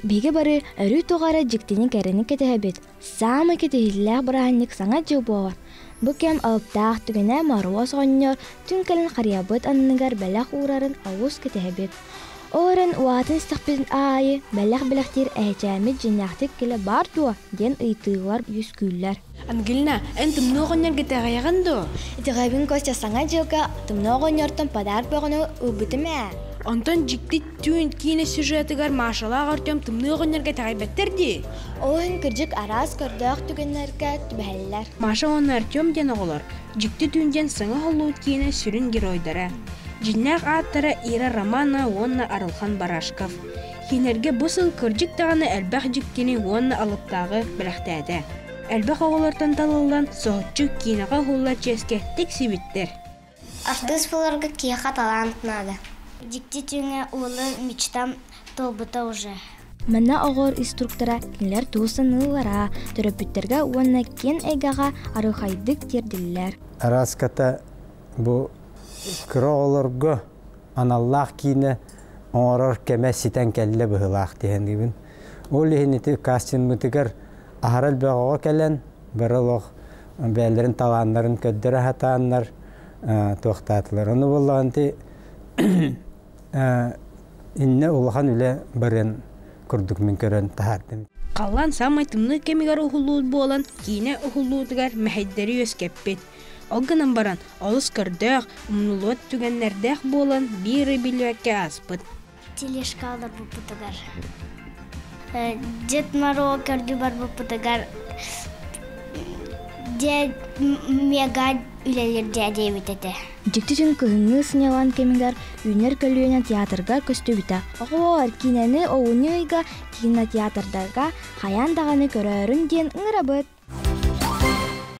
Биһиги бары өрүү туох эрэ дьиктини-кэрэни кэтэһэбит. Саамай кэтэһиилээх бырааһынньык Саҥа дьыл буолар. Бу кэм алыптаах түгэнэ Моруос оҕонньор түҥ кэлин харыйабыт анныгар бэлэх уурарын олус кэтэһэбит. Ол эрэн улаатан истэхпитин аайы бэлэх бэлэхтиир эһэчээммит дьиҥнээхтик кэлэ баар дуо диэн ыйытыылар үөскүүллэр. Ангелина, эн тымныы оҕонньорго итэҕэйэҕин дуо? Итэҕэйбин Костя Саҥа дьылга тымныы оҕонньортон подарок бөҕөнү ылбытым ээ. Онтон дьикти түүн киинэ сюжетыгар Машалаах Артем тымныы оҕонньорго итэҕэйбэттэр дии. Ол иһин кырдьык араас көрдөөх түгэннэргэ түбэһэллэр. Маша уонна Артем диэн оҕолор Дьикти түүн диэн саҥа Холлоут киинэ сүрүн геройдара. Дьиҥнээх ааттара Ира Романа уонна Арылхан Барашков. Кинилэргэ бу сыл кырдьык даҕаны элбэх дьиктини уонна алыптааҕы бэлэхтээтэ. Элбэх оҕолортон талыллан, соһуччу киинэҕэ уһуллар чиэскэ тиксибиттэр. Артыыс буоларга киһиэхэ талаант наада. Дьикти түүҥҥэ уолу мечтам туолбута уже. Манна оҕолор инструктора кинилэр тугу саныыллара, төрөппүттэргэ уонна киэн эйгэҕэ арылхайдык тиэрдиллэр. Араската бу кыра оҕолорго аналлаах киинэ оҥорор кэмэ ситэн кэллэ быһыылаах диһэнибин. Ол иһин ити кастингмытыгар аһара элбэх оҕо кэлэн, бары олох бэйэлэрин талааннарын көрдөрө сатааннар туохтаатылар. Ону буоллаҕына ити иннэ улахан үлэ барыан курдук мин көрөн таһаардым. Халлаан саамай тымныы кэмигэр уһуллуут буолан, киинэ уһуллуутугар мэһэйдэри үөскэппит. Ол гынан баран, олус көрдөөх, умнуллубат түгэннэрдээх буолан биир ый биллибэккэ ааспыт. Тележка олорбуппутугар, Дед Мороз көрдүү барбыппытыгар дьэ мега үлэлиир дьэ диэбит этэ. Дьикти түн кыһыҥҥы сынньалаҥ кэмигэр үүнэр көлүөнэ театрга көстүбүтэ. Оҕолоор, киинэни олунньу ыйга кинотеатрдарга хайаан даҕаны көрөөрүҥ диэн ыҥырабыт.